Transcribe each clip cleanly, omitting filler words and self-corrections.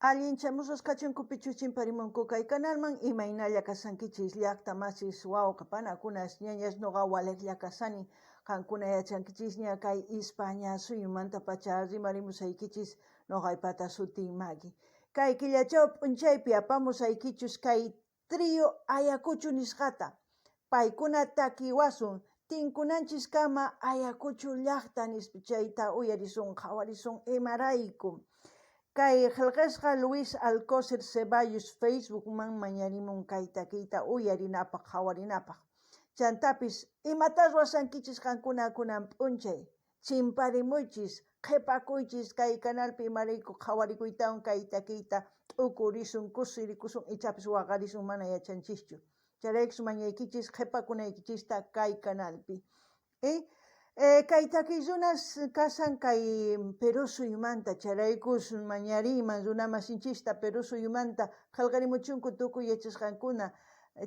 Allinchamusqas kachunkupichus chimparimunku kay kanalman, imaynalla kashankichis llaqta masis, wawqe panakunas, ñañas, noqa walejlla kashani, qankuna yachankichisña kay Ispaña suyumantapacha rimarimusaykichis, noqaypata sutiy Maggie. Kay killachaw p'unchaypi apamusaykichus kay trío Ayacucho nisqata. Paykuna takiwasun tinkunanchiskama Ayacucho llaqta nispa, chayta uyarisun, qhawarisun imarayku. Kay qhelqasqa Luis Alcócer Ceballos Facebookman mañarimun kay takiyta uyarinapaq, qhawarinapaq. Chantapis imata ruwashankichis qankuna kunan p'unchay, chimparimuychis, qhepakuychis kay canalpi imarayku qhawarikuytawan kay takiyta t'ukurisun, kusirikusun, ichapis waqarisun, mana yachanchischu. Chayraykus mañaykichis qhepakunaykichista kay canalpi. Kay takiy runas kashan kay Perú suyumanta, chayraykus mañariyman runamasinchista Perú suyumanta qhelqarimuchunku tukuy yachasqankuna,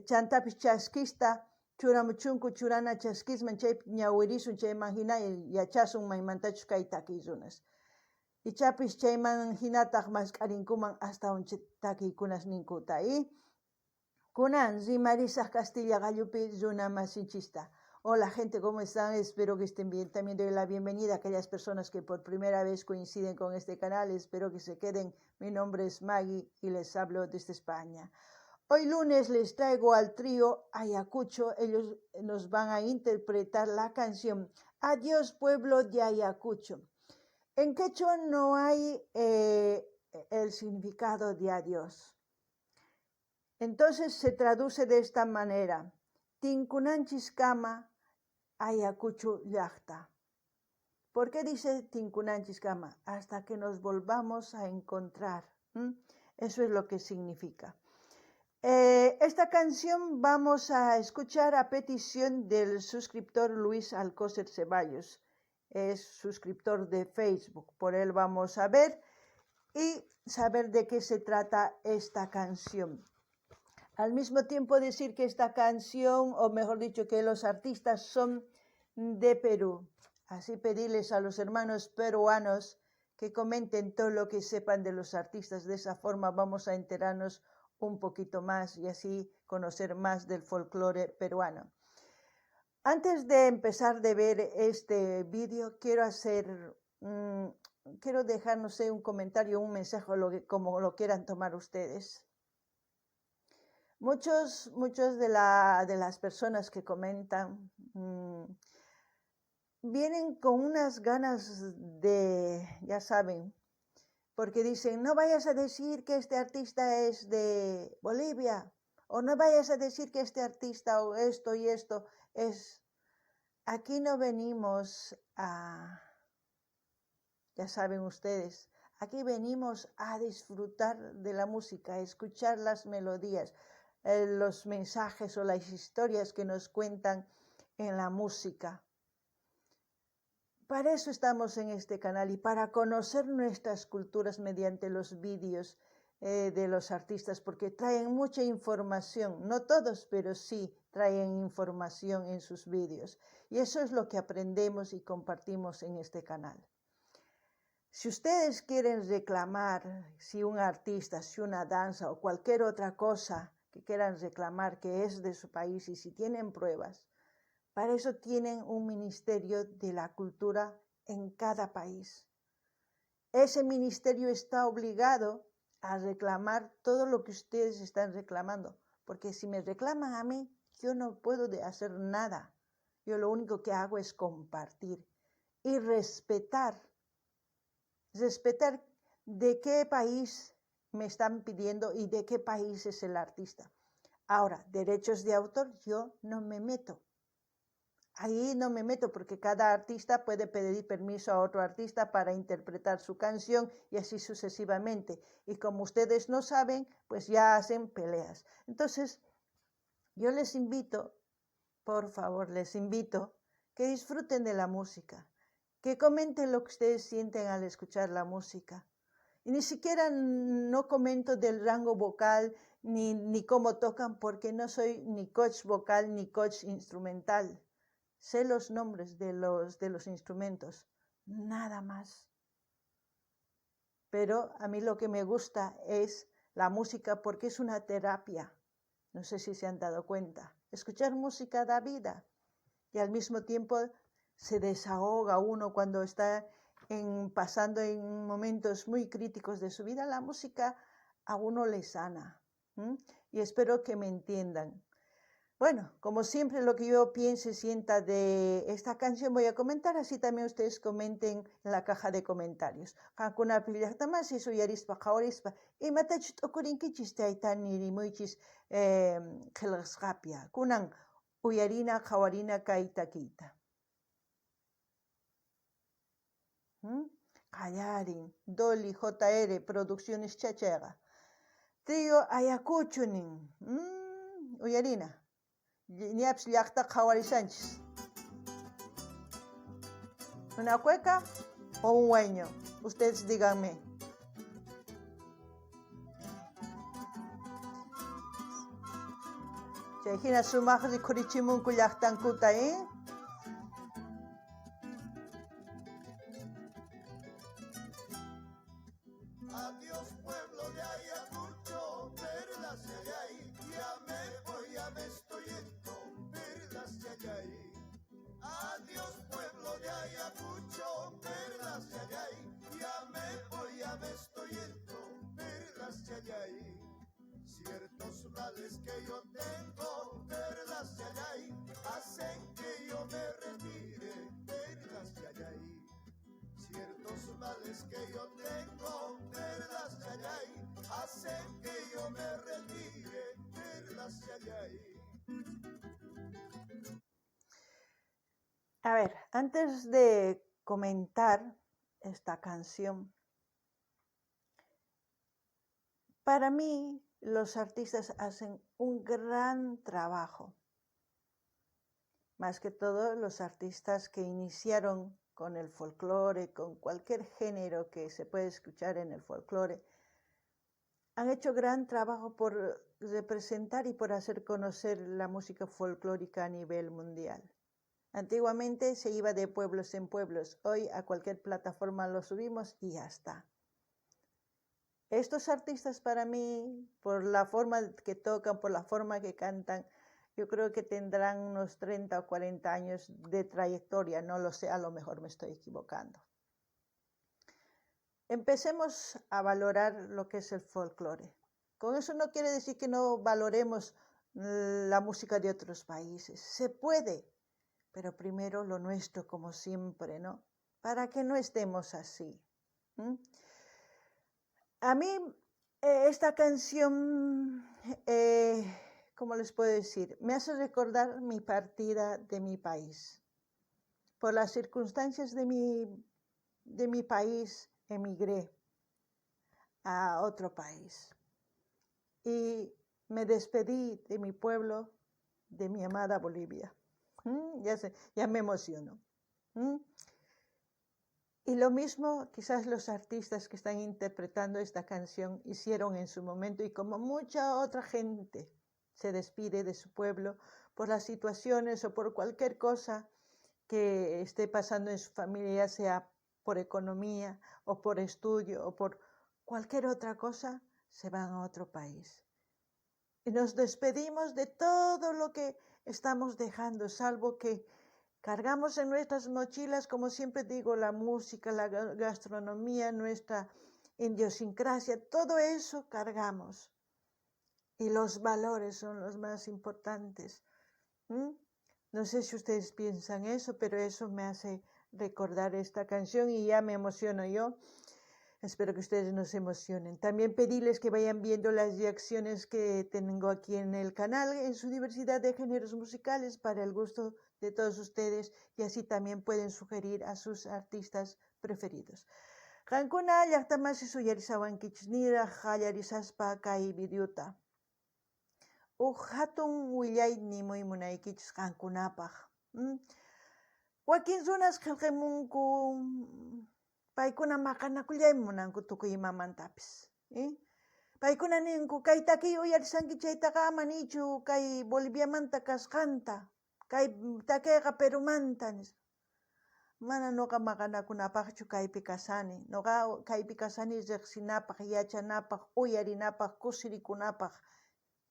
chantapis chaskista churamuchunku churana chaskisman, chaypi ñawirisun, chayman hina yachasun maymantachus kay takiy runas. Ichapis chayman hinataq mask'arinkuman astawan takiykunas ninkuta. Kunan rimarisaq Castilla qallupi runamasinchista. Hola gente, ¿cómo están? Espero que estén bien. También doy la bienvenida a aquellas personas que por primera vez coinciden con este canal. Espero que se queden. Mi nombre es Maggie y les hablo desde España. Hoy lunes les traigo al trío Ayacucho. Ellos nos van a interpretar la canción Adiós pueblo de Ayacucho. En quechua no hay el significado de adiós. Entonces se traduce de esta manera: Tinkunanchiskama Ayacucho llaqta. ¿Por qué dice Tinkunanchiskama? Hasta que nos volvamos a encontrar. Eso es lo que significa. Esta canción vamos a escuchar a petición del suscriptor Luis Alcócer Ceballos. Es suscriptor de Facebook. Por él vamos a ver y saber de qué se trata esta canción. Al mismo tiempo decir que esta canción, o mejor dicho, que los artistas son de Perú. Así pedirles a los hermanos peruanos que comenten todo lo que sepan de los artistas. De esa forma vamos a enterarnos un poquito más y así conocer más del folclore peruano. Antes de empezar de ver este vídeo, quiero dejar, no sé, un comentario, un mensaje, como lo quieran tomar ustedes. Muchos de las personas que comentan vienen con unas ganas de, ya saben, porque dicen, no vayas a decir que este artista es de Bolivia, o no vayas a decir que este artista o esto y esto es... Aquí no venimos a, ya saben ustedes, aquí venimos a disfrutar de la música, a escuchar las melodías, los mensajes o las historias que nos cuentan en la música. Para eso estamos en este canal y para conocer nuestras culturas mediante los vídeos de los artistas, porque traen mucha información, no todos, pero sí traen información en sus vídeos. Y eso es lo que aprendemos y compartimos en este canal. Si ustedes quieren reclamar, si un artista, si una danza o cualquier otra cosa que quieran reclamar que es de su país y si tienen pruebas, para eso tienen un ministerio de la cultura en cada país. Ese ministerio está obligado a reclamar todo lo que ustedes están reclamando, porque si me reclaman a mí, yo no puedo hacer nada. Yo lo único que hago es compartir y respetar. Respetar de qué país me están pidiendo y de qué país es el artista. Ahora, derechos de autor, yo no me meto. Ahí no me meto porque cada artista puede pedir permiso a otro artista para interpretar su canción y así sucesivamente. Y como ustedes no saben, pues ya hacen peleas. Entonces, yo les invito, por favor, les invito que disfruten de la música, que comenten lo que ustedes sienten al escuchar la música. Y ni siquiera no comento del rango vocal ni cómo tocan, porque no soy ni coach vocal ni coach instrumental. Sé los nombres de los instrumentos, nada más. Pero a mí lo que me gusta es la música porque es una terapia. No sé si se han dado cuenta. Escuchar música da vida y al mismo tiempo se desahoga uno cuando está pasando en momentos muy críticos de su vida. La música a uno le sana. Y espero que me entiendan. Bueno, como siempre, lo que yo piense y sienta de esta canción voy a comentar, así también ustedes comenten en la caja de comentarios. Qankunapi llaqtamasis uyarispa qhawarispa imatachus t'ukurinkichis chayta nirimuychis qillqasqapi. Kunan uyarina qhawarina kay takiyta. Qallarin Dolly JR Producciones chachayqa. Trío Ayacucho nin. Uyarina. Ñapis llaqta qhawarishanchis. ¿Una cueca o un huayño? Ustedes díganme. Chay hina sumaq rikhurichimunku llaqtankuta, ¿eh? Adiós pueblo de Ayacucho, perlas de allá, ya me voy, ya me estoy yendo, perlas de allá. Adiós pueblo de Ayacucho, perlas de allá, ya me voy, ya me estoy yendo, perlas de allá. Ciertos males que yo tengo, perlas de allá, hacen que yo me retire, perlas de allá. Ciertos males que yo tengo, perlas de allá, hacen que yo me retire, perlas de allá. A ver, antes de comentar esta canción, para mí los artistas hacen un gran trabajo. Más que todo los artistas que iniciaron con el folclore, con cualquier género que se puede escuchar en el folclore, han hecho gran trabajo por representar y por hacer conocer la música folclórica a nivel mundial. Antiguamente se iba de pueblos en pueblos, hoy a cualquier plataforma lo subimos y ya está. Estos artistas para mí, por la forma que tocan, por la forma que cantan, yo creo que tendrán unos 30 o 40 años de trayectoria, no lo sé, a lo mejor me estoy equivocando. Empecemos a valorar lo que es el folclore. Con eso no quiere decir que no valoremos la música de otros países. Se puede, pero primero lo nuestro, como siempre, ¿no? Para que no estemos así. A mí esta canción, ¿cómo les puedo decir? Me hace recordar mi partida de mi país. Por las circunstancias de mi país, emigré a otro país. Y me despedí de mi pueblo, de mi amada Bolivia. Ya sé, ya me emociono. Y lo mismo quizás los artistas que están interpretando esta canción hicieron en su momento, y como mucha otra gente se despide de su pueblo por las situaciones o por cualquier cosa que esté pasando en su familia, ya sea por economía o por estudio o por cualquier otra cosa, se van a otro país. Y nos despedimos de todo lo que estamos dejando, salvo que cargamos en nuestras mochilas, como siempre digo, la música, la gastronomía, nuestra idiosincrasia, todo eso cargamos. Y los valores son los más importantes. No sé si ustedes piensan eso, pero eso me hace recordar esta canción y ya me emociono yo. Espero que ustedes no se emocionen. También pedirles que vayan viendo las reacciones que tengo aquí en el canal, en su diversidad de géneros musicales para el gusto de todos ustedes, y así también pueden sugerir a sus artistas preferidos. Qankuna llaqtamasi suyarisawankichis niraj qallarisaspa kay videota. Uj hatun willay nimuy munaykichis qankunapaj. Wakin runas qillqamunku, paykuna maqanakullaymi munanku tukuy imamantapis. Paykuna ninku kay takiy uyarisanki chaytaqa ama niychu kay Boliviamanta kasqanta, kay takiyqa Perumanta nispa. Mana noqa maqanakunapaqchu kaypi kashani. Noqa kaypi kashani riqsinapaq, yachanapaq, uyarinapaq, kusirikunapaq.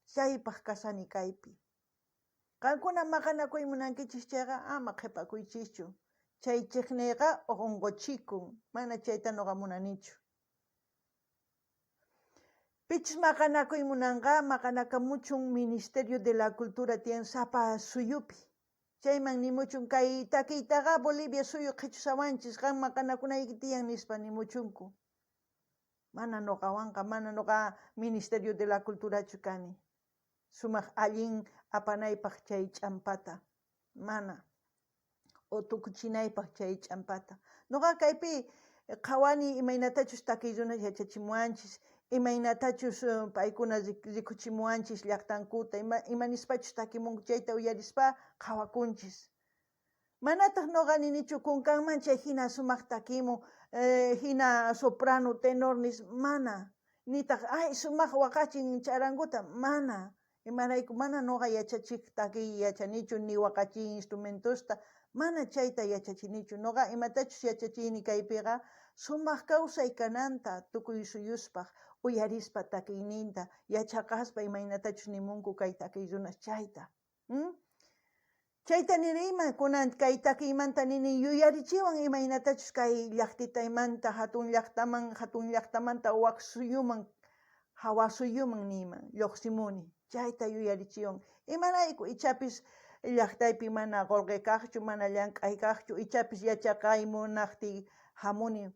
Chaypaq kashani kaypi. Qankuna maqanakuy munankichis chayqa ama qhipakuychischu. Chay chiqniyqa unquchikun. Mana chayta noqa munanichu. Pichus maqanakuy munanqa maqanakamuchun Ministerio de la Cultura tiyan sapa suyupi. Chayman nimuchun kay takiytaqa Bolivia suyu qhichusawanchis qan maqanakunayki tiyan nispa nimuchunku. Mana noqawanqa, mana noqa Ministerio de la Culturachu kani. Sumaq allin apanaypaq chay ch'ampata. Mana. O tukuchinaypaq chay ch'ampata. Noqa kaypi qhawani imaynatachus takiy runas yachachimuwanchis, imaynatachus paykuna rikuchimuwanchis llaqtankuta, ima nispachus takimunku chayta uyarispa qhawakunchis. Manataq noqa ninichu kunkanman chay hina sumaq takimun, hina soprano, tenor nis, mana. Nitaq ay sumaq waqachin charanguta, mana. Imarayku mana noqa yachachij takiy yachanichu ni waqachiy instrumentosta, mana chayta yachachinichu. Noqa imatachus yachachiyni kaypiqa sumaq kawsay kananta tukuy suyuspaq uyarispa takiyninta, yachaqaspa imaynatachus nimunku kay takiy runas chayta. Chayta niriyman kunan kay takiymanta nini yuyarichiwan imaynatachus kay llaqtitaymanta hatun llaqtaman, hatun llaqtamanta wak suyuman, hawa suyuman niyman lluqsimuni. Chayta yuyarichiwan. Imarayku ichapis llaqtaypi mana qolqe kaqchu, mana llank'ay kaqchu, ichapis yachaqay munaqtiy hamuni.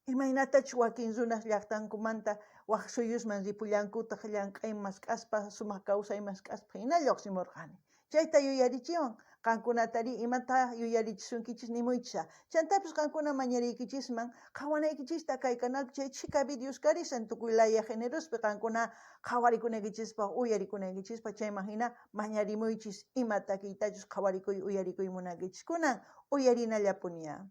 Imaynatachus wakin runas llaqtankumanta wak suyusman ripullankutaq llank'ay mask'aspa, sumaq kawsay mask'aspa hina lluqsimurqani. Chayta yuyarichiwan. Qankunatari imata yuyarichisunkichis nimuychis. Chantapis qankuna mañariykichisman qhawanaykichista kay canalpi chay chhika videos karisan tukuy laya generospi qankuna qhawarikunaykichispa, uyarikunaykichispaq chayman hina mañarimuychis ima takiytachus qhawarikuy uyarikuy munankichis. Kunan uyarinallapuniya.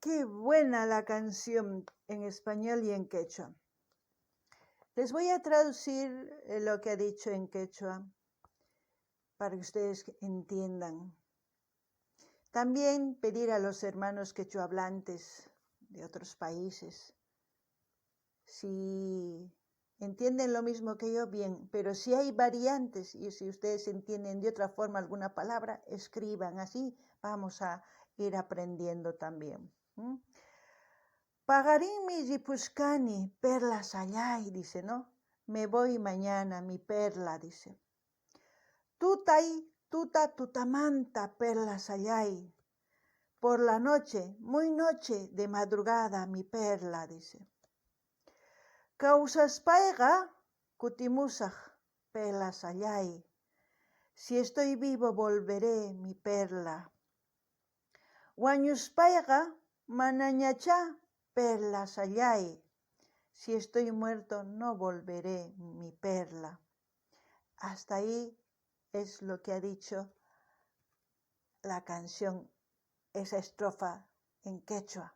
Qué buena la canción en español y en quechua. Les voy a traducir lo que ha dicho en quechua para que ustedes entiendan. También pedir a los hermanos quechuahablantes de otros países, si entienden lo mismo que yo, bien, pero si hay variantes y si ustedes entienden de otra forma alguna palabra, escriban, así vamos a ir aprendiendo también. Paqarinmi ripushkani, perlasallay, dice, ¿no? Me voy mañana, mi perla, dice. Tutay, tuta, tutamanta, perlasallay. Por la noche, muy noche, de madrugada, mi perla, dice. Kawsaspayqa kutimusaq, perlasallay. Si estoy vivo, volveré, mi perla. Wañuspayqa manañachá, perlasallay. Si estoy muerto, no volveré, mi perla. Hasta ahí es lo que ha dicho la canción, esa estrofa en quechua.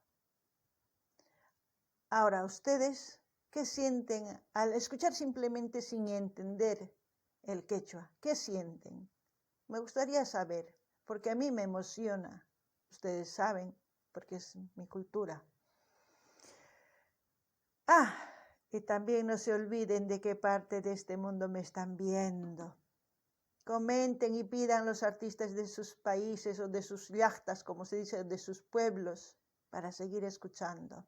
Ahora, ustedes, ¿qué sienten al escuchar simplemente sin entender el quechua? ¿Qué sienten? Me gustaría saber, porque a mí me emociona. Ustedes saben, porque es mi cultura. Ah, y también no se olviden de qué parte de este mundo me están viendo. Comenten y pidan los artistas de sus países o de sus llaqtas, como se dice, de sus pueblos, para seguir escuchando.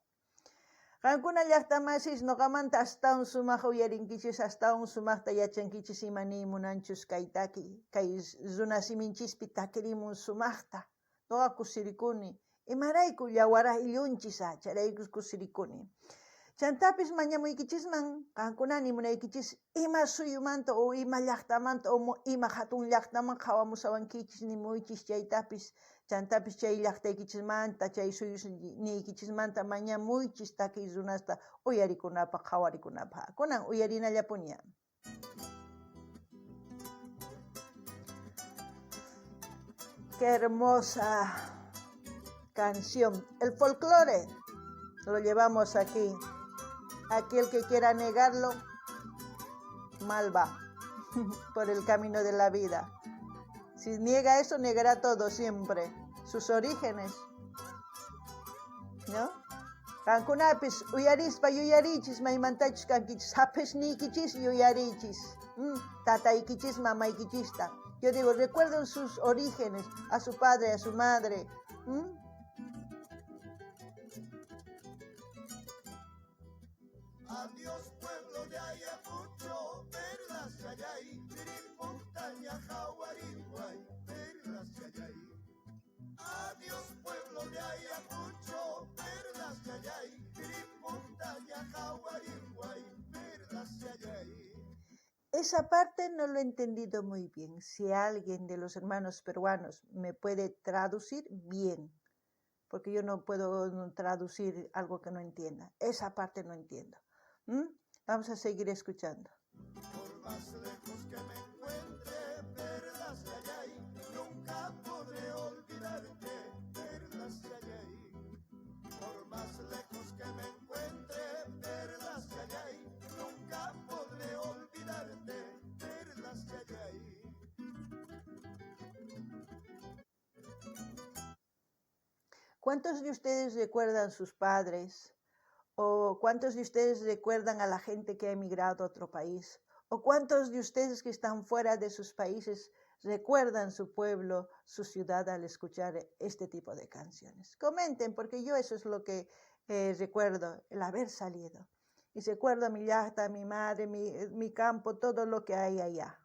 Qankuna llaqtamasis noqamanta astawan sumaq uyarinkichis, astawan sumaqta yachankichis ima niy munanchus kay taki, kay runasiminchispi takirimun sumaqta. Noqa kusirikuni. Imarayku yawar ayllunchis chayrayku kusirikuni. Chantapis mañamuykichisman qankuna nimunaykichis ima suyumanta o ima llaqtamanta o ima hatun llaqtaman qhawamushawankichis nimuychis chaytapis. Chantapis chay llaqtaykichismanta chay suyusniykichismanta mañamuychis takiy runasta uyarikunapaq qhawarikunapaq. Kunan uyarinallapuni. Qué hermosa canción. El folclore lo llevamos aquí. Aquel que quiera negarlo, mal va por el camino de la vida. Si niega eso, negará todo siempre. Sus orígenes. ¿No? Qankunapis uyarispa yuyarichis maymantachus kankichis haphisniykichis yuyarichis tataykichis mamaykichista. Yo digo, recuerden sus orígenes, a su padre, a su madre. Adiós pueblo de Ayacucho, perlas yayay, tiripuntaña jaguariguay, perlas yayay. Adiós pueblo de Ayacucho, perlas yayay, tiripuntaña jaguariguay, perlas yayay. Esa parte no lo he entendido muy bien. Si alguien de los hermanos peruanos me puede traducir, bien, porque yo no puedo traducir algo que no entienda. Esa parte no entiendo. Vamos a seguir escuchando. Por más lejos que me encuentre, perlas yayay, nunca podré olvidarte, perlas yayay. Por más lejos que me encuentre, perlas yayay, nunca podré olvidarte, perlas yayay. ¿Cuántos de ustedes recuerdan sus padres? ¿O cuántos de ustedes recuerdan a la gente que ha emigrado a otro país? ¿O cuántos de ustedes que están fuera de sus países recuerdan su pueblo, su ciudad al escuchar este tipo de canciones? Comenten, porque yo eso es lo que recuerdo, el haber salido. Y recuerdo a mi llaqta, a mi madre, mi campo, todo lo que hay allá.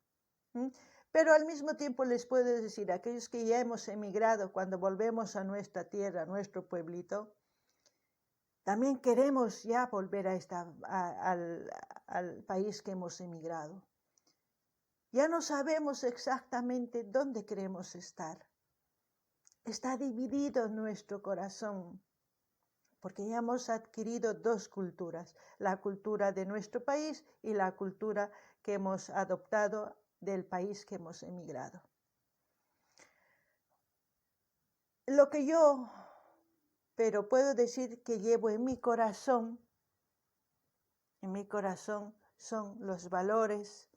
Pero al mismo tiempo les puedo decir, aquellos que ya hemos emigrado, cuando volvemos a nuestra tierra, a nuestro pueblito, también queremos ya volver al país que hemos emigrado. Ya no sabemos exactamente dónde queremos estar. Está dividido nuestro corazón, porque ya hemos adquirido dos culturas, la cultura de nuestro país y la cultura que hemos adoptado del país que hemos emigrado. Lo que yo, pero puedo decir que llevo en mi corazón son los valores,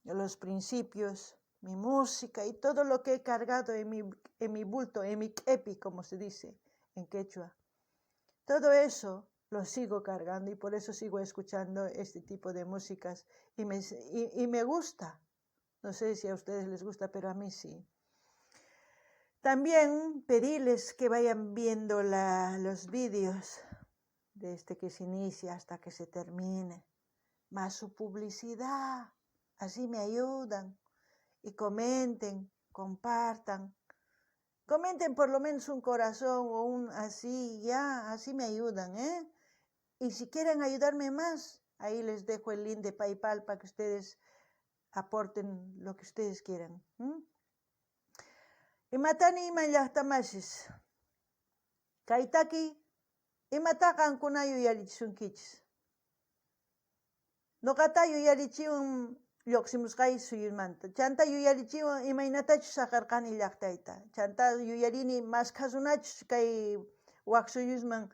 los principios, mi música y todo lo que he cargado en mi bulto, en mi kepi, como se dice en quechua. Todo eso lo sigo cargando y por eso sigo escuchando este tipo de músicas y me gusta. No sé si a ustedes les gusta, pero a mí sí. También pedirles que vayan viendo los vídeos desde que se inicia hasta que se termine, más su publicidad, así me ayudan. Y comenten, compartan, comenten por lo menos un corazón o un así, ya, así me ayudan, ¿eh? Y si quieren ayudarme más, ahí les dejo el link de PayPal para que ustedes aporten lo que ustedes quieran. Imatani iman llaqtamasis, kaytaki, imata qankuna yuyarichisunkichis. Noqata yuyarichiwan lluqsimusqay suyumanta. Chanta yuyarichiwan imaynatachus saqarqani llaqtayta. Chanta yuyarini maskha runachus kay wak suyusman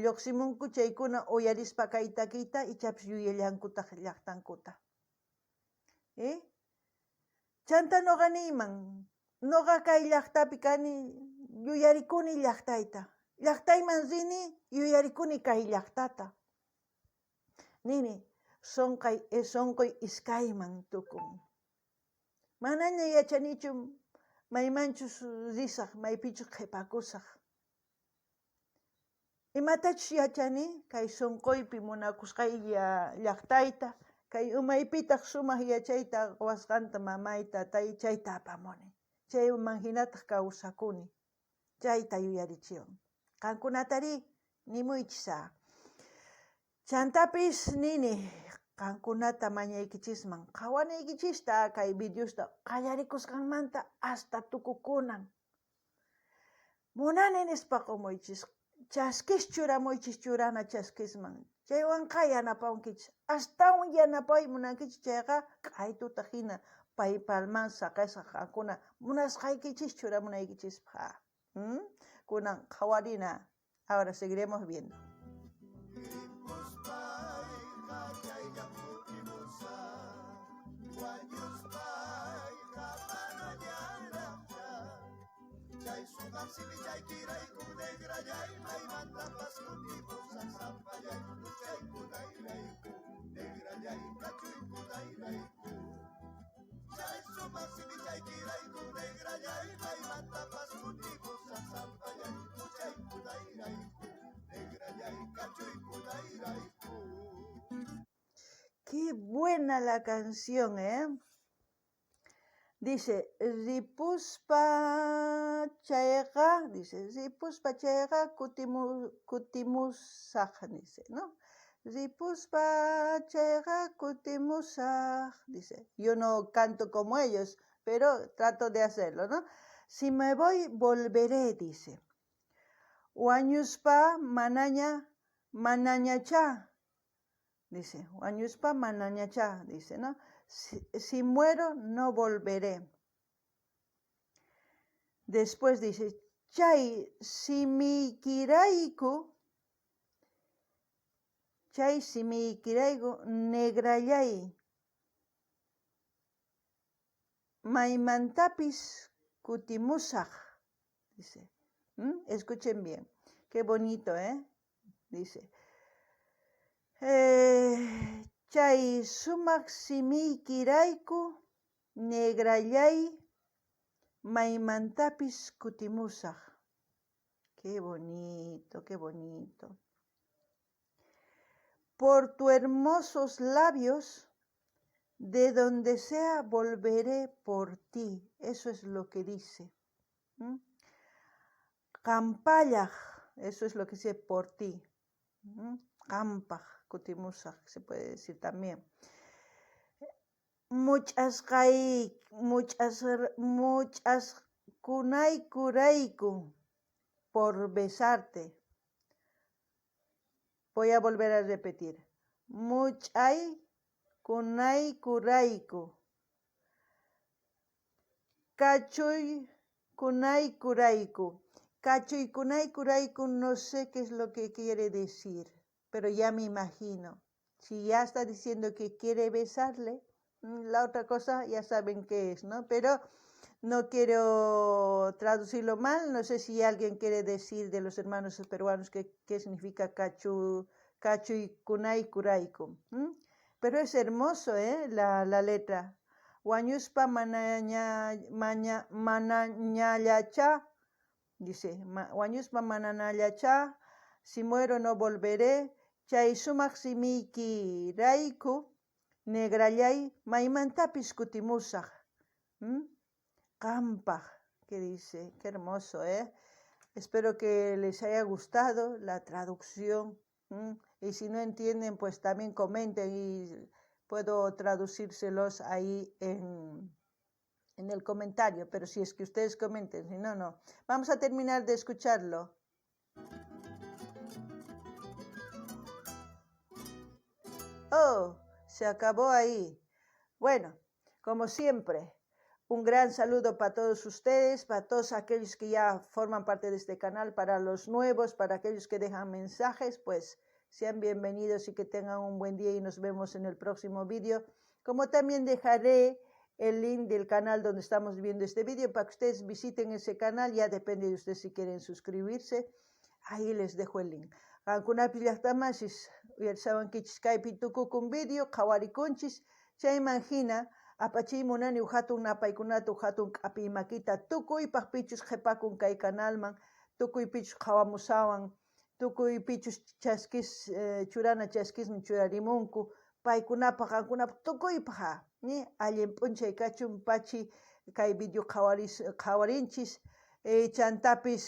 lluqsimunku chaykuna uyarispa kay takiyta ichapis yuyallankutaq llaqtankuta. Chanta noqa niyman, noqa kay llaqtapi kani yuyarikuni llaqtayta. Llaqtayman rini yuyarikuni kay llaqtata. Nini, sonqoy iskayman tukun. Manaña yachanichu maymanchus risaq, maypichus qhipakusaq. Imatachus yachani kay sonqoypi munakusqay llaqtayta, kay umaypitaq sumaq yachayta quwasqanta mamayta, tatay chayta apamuni. Chayman hinataq kawsakuni. Chayta yuyarichiwan. Qankunatarí nimuychis á. Chantapis nini qankunata mañaykichisman qhawanaykichista kay videosta qallarikusqanmanta hasta tukukunan. Munani nispa qomuychis, chaskis churamuychis churana chaskisman. Chaywanqa yanapawankichis. Astawan yanapay munankichis chayqa k'aytuta hina PayPalman saqesaq qankuna munasqaykichis churamunaykichispaq. Kunan qhawarina. Ahora seguiremos viendo. Qué buena la canción, ¿eh? Dice, ripuspa chayqa, dice, ripuspa chayqa kutimusaq, dice, ¿no? Ripuspa chayqa kutimusaq, dice. Yo no canto como ellos, pero trato de hacerlo, ¿no? Si me voy, volveré, dice. Wañuspa manaña, manañachá, dice. Wañuspa manañachá, dice, ¿no? Si muero, no volveré. Después dice, chay simiykirayku, chay simiykirayku, negrallay, maymantapis kutimusaq, dice. Escuchen bien, qué bonito, ¿eh? Dice, chay sumaq simiykirayku, negrallay, maymantapis kutimusaq. Qué bonito, qué bonito. Por tus hermosos labios, de donde sea volveré por ti. Eso es lo que dice. Qampallaj, eso es lo que dice por ti. Qampaj, kutimusaq, se puede decir también. Much'askunaykurayku, por besarte. Voy a volver a repetir. Much'aykunaykurayku. Kachuykunaykurayku. Kachuykunaykurayku, no sé qué es lo que quiere decir, pero ya me imagino. Si ya está diciendo que quiere besarle, la otra cosa ya saben qué es, ¿no? Pero no quiero traducirlo mal, no sé si alguien quiere decir de los hermanos peruanos qué significa kachuykunaykurayku. Pero es hermoso, ¿eh? La letra. Wañuspa manañallachá, dice, wañuspa mananallachá, si muero no volveré, chay sumaq simiykirayku, negrallay, maymantapis kutimusaq. Qampaj, que dice, qué hermoso, ¿eh? Espero que les haya gustado la traducción. Y si no entienden, pues también comenten y puedo traducírselos ahí en el comentario. Pero si es que ustedes comenten, si no, no. Vamos a terminar de escucharlo. Oh, se acabó ahí. Bueno, como siempre, un gran saludo para todos ustedes, para todos aquellos que ya forman parte de este canal, para los nuevos, para aquellos que dejan mensajes, pues sean bienvenidos y que tengan un buen día y nos vemos en el próximo vídeo. Como también dejaré el link del canal donde estamos viendo este vídeo para que ustedes visiten ese canal, ya depende de ustedes si quieren suscribirse, ahí les dejo el link. Qankunapi llaqtamasis uyarisawankichis kaypi tukukun vídeo, qhawarikunchis, chayman hina apachiy munani hatun napaykunata hatun k'apiy makita tukuypaq pichus qhipakun kay kanalman, tukuy pichus qhawamusawan, tukuy pichus chaskis churana chaskisman churarimunku, paykunapaq qankunapaq tukuypaq ni allin p'unchay kachun pachi kay video qhawarinchis. Chantapis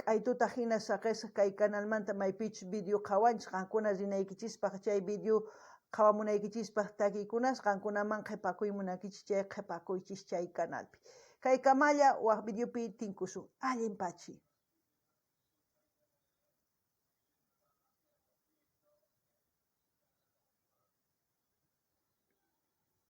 k'aytuta jina saqesaj kay canalmanta maypichus video qhawanchis qankuna rinaykichispaj chay video qhawamunaykichispaj takiykunas qankunaman qhepakuy munankichis chay qhepakuychis chay canalpi. Kaykamalla waj videopi tinkusun. Allin pachi.